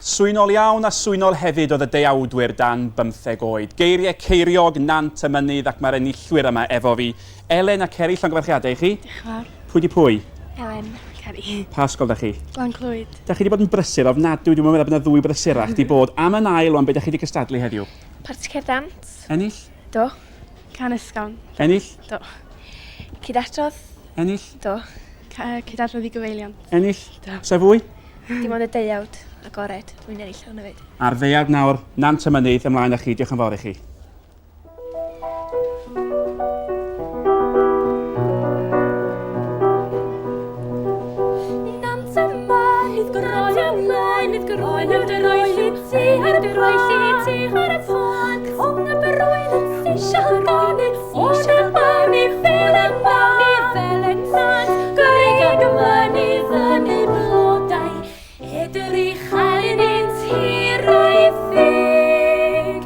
Swynol iawn a swynol hefyd oedd y deuawdwyr dan bymtheg oed. Geiriau Ceiriog, Nant y Mynydd ac mae'r enillwyr yma efo fi. Elen a Ceri, llongyfarchiadau i chi. Diolch yn fawr. Pwy di pwy? Elen, Ceri. Pa ysgol da chi? Glan Clwyd. Da chi wedi bod yn brysur ofnadwy, dwi'n meddwl bod yna ddwy brysurach di bod. Am yn ail wan, be da chi wedi cystadlu heddiw? Parti Cerdd Dant. Ennill? Do. Can ysgafn. Ennill? Do. Cydadrodd. Ennill? Do. Cydadrodd i gyfeiliant. Ennill? Do. Sef fwy? Dim ond y deuawd agored, dwi'n ennill hwnna 'fyd. A'r ddeuawd nawr, Nant y Mynydd, ymlaen â chi, diolch yn fawr i chi. Nant y mynydd, groyw mynydd, groyw dy roelli ti ar y roelli ti ar y pont. Rhwng y brwyn yn sisial ganu, o'r y barnu fel y barnu fel y nant, gwreig y mynydd yn ei blodau, edrych arnynt hi.